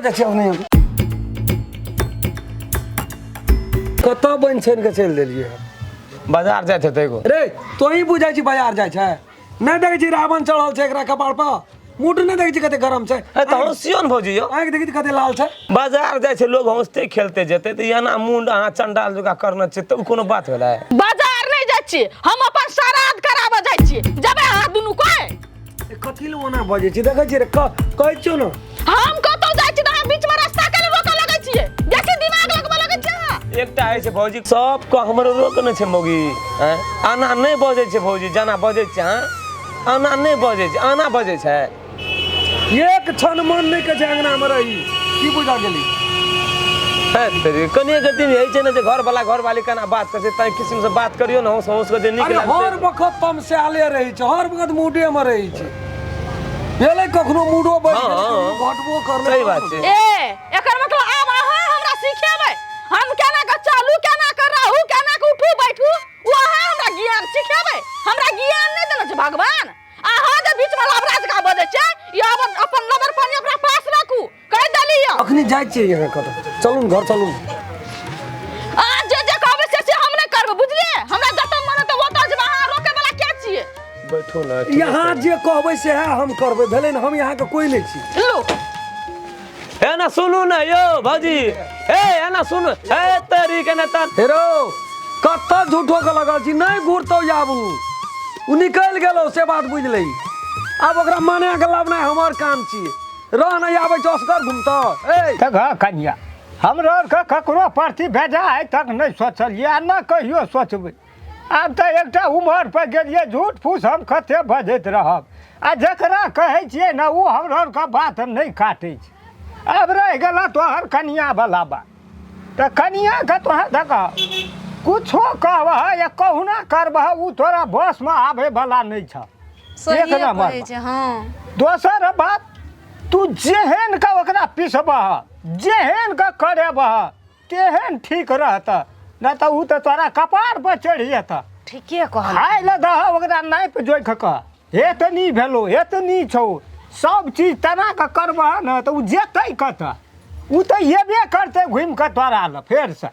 कतऽ जाइ छी अपने? कतऽ बनि छानि कऽ चलि देलियै हँ? बाजार जाइत हेतै एगो। रे, तोही बुझै छी बाजार जाइ छै? नहि देखै छी रावण चढ़ल छै एकरा कपार पर? मुड नहि देखै छी कते गरम छै? ए तऽ हँसियौ ने भौजी यौ। आँखि देखै छी कते लाल छै? बाजार जाइ छै लोग, हँसते खेलते जेतै, तऽ एना मुंड अहाँ चंडाल जकाँ करने छियै तऽ ओ कोनो बात भेलै? बाजार नहि जाइ छियै हम, अपन श्राद्ध कराबऽ जाइ छियै। जेबै अहाँ दुनू कोइ? ए, कथी लए ओना बजै छी? देखै छियै रे, कहै छियौ ने। हम कतौ जाइ छी तऽ अहाँ बीच में रास्ता के रोकऽ लगै छियै, बेसी दिमाग लगबऽ लगै छियै अहाँ। एकटा होइ छै भौजी, सबके हमरो रोक नहि छै मौगी। आँय, आना नहि बजै छै भौजी, जेना बजै छै अहाँ आना नहि बजै छै, आना बजै छै। एक क्षण मन नहि कहै छै अंगना मे रही, की बुझा गेली? है तेरी, कनिए के दिन होइ छै ने जे घरवाला घरवाली केना बात करै छै, ताहि किसिम से बात करियौ ने, हौस हौस के जे नीक अरे लागतै। हर वखत तमसाले रहै छै, हर वखत मूडे मे रहै छै। भेलै कखनो मूडो बढ़ि हाँ, गेलै, हाँ, कखनो घटबो करलै। सही बात छै। ए, एकर मतलब आब अहाँ हमरा सिखेबै हम केना के चलू, केना के रहू, केना के उठू बैठू? ओ अहाँ हमरा ज्ञान सिखेबै? हमरा ज्ञान नहि देने छै भगवान। अहाँ जे बीच में लबरा जकाँ बजै छै, ई अपन अपन लबर पानी अपना पास राखू, कहि देली यऽ। अखनी जाइ छियै यहाँ कतऽ? चलू ने घर, चलू ने। अहाँ जे जे कहबै से से हम नहि करबै, बुझलियै? हमरा जतऽ मन हेतै ओतऽ जेबै, अहाँ रोकै वाला के छियै? बैठो ने। यहाँ जे कहबै सएह हम करबै, भेलै ने? हम यहाँके कोइ नहि छी। लू। हे ना सुनू ने यौ भौजी, हे एना सुनू, हे तेरी के ने तर। हे रौ, कतऽ झूठो के लगल छी? नहि घुरतौ आबू, ओ निकलि गेलौ से बात बुझि लही। आब ओकरा मना के लाबनाइ हमर काम छी। रह, नहि आबै छै, असगर घुमतौ। ए तऽ घ कनिया, हमरो आरके ककरो प्रति बेजा आइ तक नहि सोचलियै आ नहि कहियो सोचबै। आब तऽ एकटा उमर पर गेलियै, झूठ फूस हम कते बजैत रहब? आ जकरा कहै छियै ने, ओ हमरो आरके बात नहि काटै छै। आब रहि गेल तोहर कनियाँवला बात, तऽ कनियाँके तोहर देख कुछो कहबह या कहुना करबह, ओ तोरा बसमे आबैवला नहि छह। एक सहिए नम्बर कहै छै। हँ, दोसर बात, तू जेहन के ओकरा पिसबह, जेहन के करेबह, तेहन ठीक रहतह, नहि तऽ ओ तऽ तोरा कपार पर चढ़ि जेतह। ठीके कहल। खाय लए दह ओकरा, नापि जोखि कऽ, हे तऽ नी भेलौ, हे तऽ नी छौ, सब चीज तेना कऽ करबह ने तऽ ओ जेतै कतऽ? ओ तऽ एबे करतै घुमि कऽ तोरा लए फेरसँ।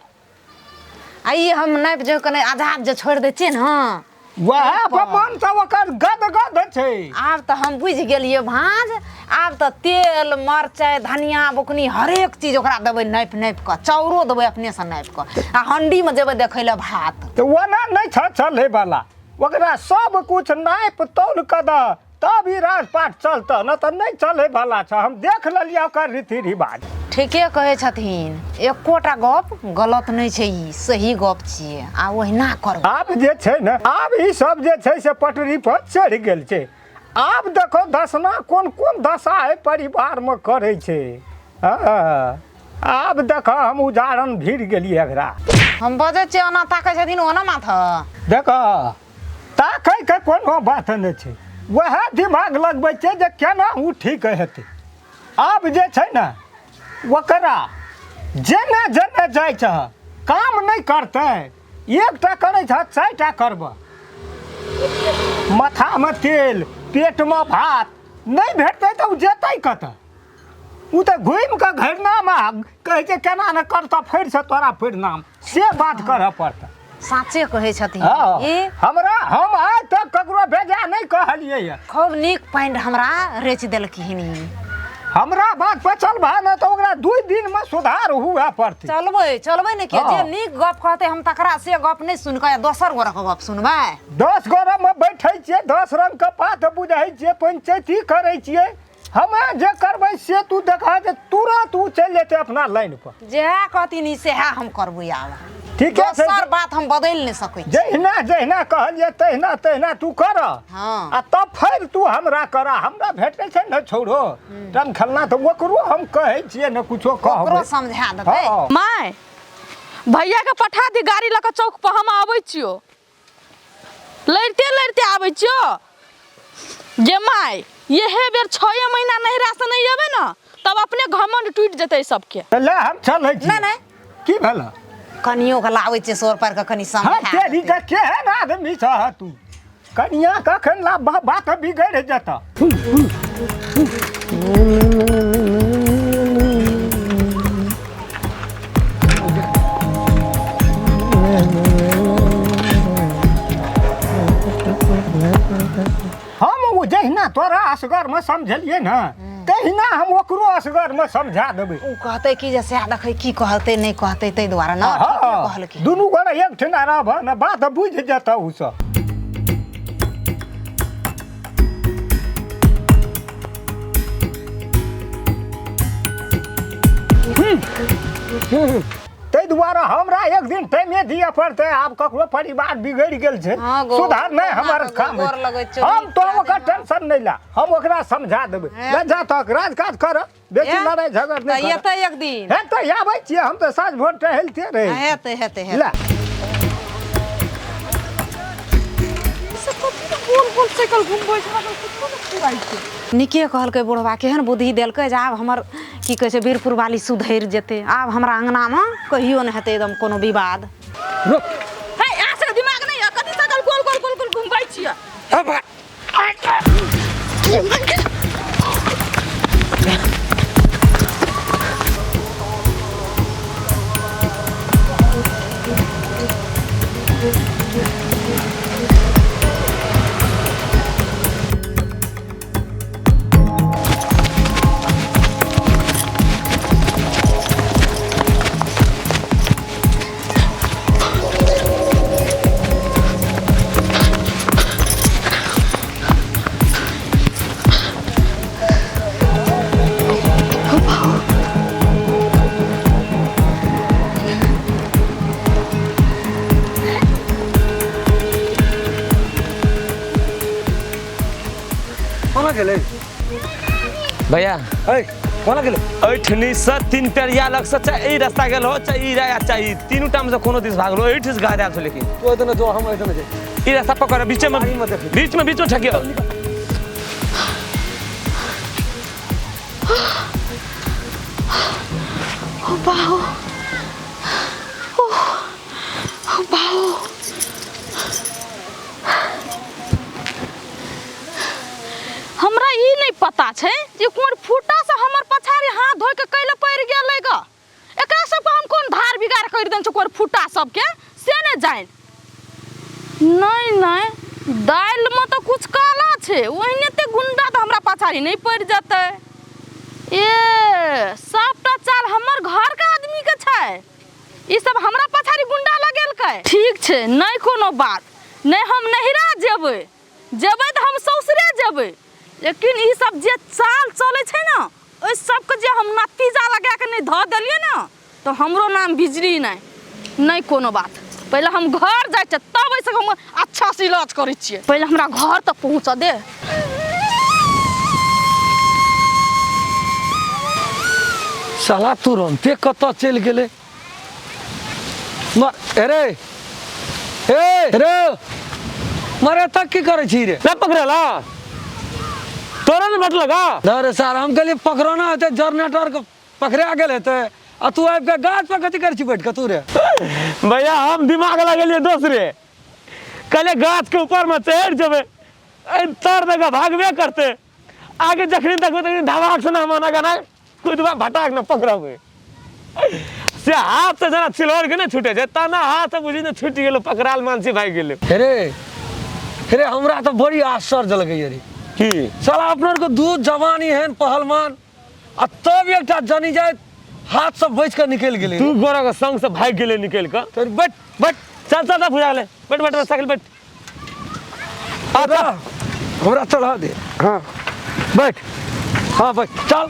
आ ई हम नापि जोखि कऽ नहि, आधा जे छोड़ि दै छियै ने, वएह पर मन तऽ ओकर गद गद छै। आब तऽ हम बुझि गेलियै भाँज। आब तऽ तेल, मरचाइ, धनिया बुकनी हरेक चीज ओकरा देबै नापि नापि कऽ, चाउरो देबै अपनेसँ नापि कऽ, आ हण्डीमे जेबै देखै लए भात। तऽ ओना नहि छ चलैवला, ओकरा सब कुछ नापि तौल कऽ दह तब ई राजपाट चलतह, नहि तऽ नहि चलैवला छ। हम देख लेलियै ओकर रीति रिवाज। ठीके कहै छथिन, एकोटा गप गलत नहि छै, ई सही गप छियै आ ओहिना करबै। आब जे छै ने, आब ई सब जे छै से पटरी पर चढ़ि गेल छै। आब देखो दसना कोन कोन दशा एहि परिवारमे करै छै। हँ, आब देख हम उजाड़न भिड़ गेलियै एकरा। हम बजै छियै ओना ताकै छथिन ओना माथा। देख, ताकैके कोनो बात नहि छै, वएह दिमाग लगबै छै जे केना ओ ठीक हेतै। आब जे छै ने, ओकरा जेने जेने जाइ छह, काम नहि करतै, एकटा करै छह चारिटा करबह। माथामे तेल, पेटमे भात नहि भेटतै तऽ ओ जेतै कतऽ? ओ तऽ घुमि कऽ घरनामे कहै छै केना ने करतऽ फेरसँ तोरा परिणाम, से बात करऽ पड़तऽ। साँचे कहै छथिन। हँ। ई हमरा हम आइ तक ककरो बेजा नहि कहलियै यऽ। खूब नीक पैंट हमरा रचि देलखिन ई। हमरा बात पर चलबह ने तऽ ओकरा 2 दिनमे सुधार हुए पड़तै। चलबै, चलबै ने के। हँ। जे नीक गप कहतै हम तकरा से गप नहि सुनि कऽ दोसर गोरक गप सुनबै? 10 गोरामे बैठै छियै, 10 रङ्गके बात बुझै छियै, पंचैती करै छियै। हमे जे करबै से तू देखा जे तुरंत ओ चलि जेतै अपना लाइन पर। जएह कहथिन ई सएह हम करबै आब। ठीके छै। दोसर बात हम बदलि नहि सकै छी। जहिना जहिना कहलियै तहिना तहिना तू कर। हँ। आ तब फेर तू हमरा कर, हमरा भेटै छै ने छोड़ो टन खेलना, तऽ ओकरो हम कहै छियै ने, कुछो ओकरो कहबै। समझा देतै। हँ। माय, भैया के पठा दी गाड़ी लऽ कऽ चौक पर, हम आबै छियौ, लड़िते लड़िते आबै छियौ। गे माय, इहे बेर 6 महीना नैहरा से नहि एबै ने तब अपने घमंड टूटि जेतै सबके। तऽ ले, हम चलै छी। नहि, नहि। की भेल? कनियो के लाबै छियै सोर पारि कऽ कनि हँ समझा तेरी देतै। के केहन आदमी छह तू? कनिया कखन ला बात बिगड़ि जेतऽ। जहिना तोरा असगरमे समझेलियै ने तहिना हम ओकरो असगरमे समझा देबै। ओ कहतै कि जे सएह देखै की कहतै नहि कहतै, ताहि दुआरे ने ठीके कहलकै। दुनू गोरे एकठिना रहब ने, बात बुझि जेतौ ओ सब। ताहि दुआरे हमरा एक दिन टाइमे दिअ पड़तै। आब ककरो परिवार बिगड़ि गेल छै, हँ गो, सुधार नहि हमर गो, काम गोर अछि। लगै छौ, हम नीक तो कए ओकर देना। टेंशन नहि ला, हम ओकरा समझा देबै। हैं? ले जा तक राजकाज कर, बेसी हैं? लड़ाइ झगड़ तऽ नहि कर। एतै एक दिन। हे तऽ आबै छियै हम, तऽ साँझ भोर टहलते रहै। हेतै हेतै हेतै। ला गोल गोल साइकिल घुमबै छै, हमरा कुछो नहि फुराइ छै। नीके कहलकै बुढ़वा, केहन बुद्धि देलकै जे आब हमर की कहै छै वीरपुर वाली सुधरि जेतै, आब हमरा अङ्गनामे कहियो नहि हेतै एकदम कोनो विवाद। रुक। हे, अहाँ सबके दिमाग नहि यऽ? कथी साइकिल गोल गोल गोल गोल घुमबै छियै? कोना गेलै भैया? ऐ कोना गेलै? एहिठनी से 3 पेरिया लग से चाहे ई रास्ता गेल हो, चाहे ई रास्ता, चाहे ई, तीनू टाइम से कोनो दिस भागलो, एहिठी से गाड़ी आयल छौ। लेकिन तू एतने जो, हम एतने जाई। ई रास्ता पकड़, बीचे में गाड़ी में देखी। बीच में, बीच में ठकियो। ओ बाहो, ओ बाहो, हमरा ई नहि पता छै जे कोन फूटा से हमर पछाड़ी हाथ धोइ के कैले पड़ि गेलै ग। एकरा सबके हम कोन धार बिगाड़ करि देने छै कोन फूटा सबके से नहि जानि। नहि नहि, दालिमे तऽ कुछ काला छै, ओहिने ते गुंडा तऽ हमरा पछाड़ी नहि पड़ि जेतै। ए सबटा चाल हमर घरके आदमीके छै, ई सब हमरा पछाड़ी गुंडा लगेलकै। ठीक छै, नहि कोनो बात नहि, हम नहिरा जेबै, जेबै तऽ हम ससुरे जेबै, लेकिन ई सब जे चाल चलै छै ने ओहि सबके जे हम नतीजा लगा के नहि धऽ देलियै ने तऽ हमरो नाम बिजली नहि। नहि कोनो बात, पहिले हम घर जाइ छियै तब एहि सबके हम अच्छा से इलाज करै छियै। पहिले हमरा घर तक पहुँचऽ दे। साला तुरन्ते कतऽ चलि गेलै? अरे ए रे मरे तक की करै छी रे? ना पकड़ेला तोरा ने भेटल का? अरे सर, हम कहलियै पकड़ना हेतै जनरेटर के पकड़ा गेल हेतै, आ तू आबि कऽ गाछ पर कथी करै छी बैठ कऽ तू रे? भैया हम दिमाग लगेलियै दोसरे, कहलियै गाछ के ऊपर में चढ़ि जेबै, एहि तर दऽ कऽ भागबे करतै, आगे जखनी देखबै तखनी धबाक से ना मना गाना कुदबा भटाक न पकड़बै, से हाथ से जेना चिल्हर के नहि छूटे छै तना हाथ से बुझी ने छूटि गेलो, पकड़ाल मानसी भागि गेलै। हे रे, हमरा तऽ बड़ी आश्चर्य लगैया रे। की? साला अपना आरके दू जवानी एहन पहलवान आ तब एकटा जनी जाइत हाथ से बचि कऽ निकलि गेलै। दू गोरा के संग से भागि गेलै निकलि कऽ। तोरी बैठ बैठ। चल चल चल, बुझा गेलै, बैठ बैठ बैठ साइकिल बैठ। अच्छा हमरा चढ़ा दे। हाँ बैठ, हाँ बैठ, चल।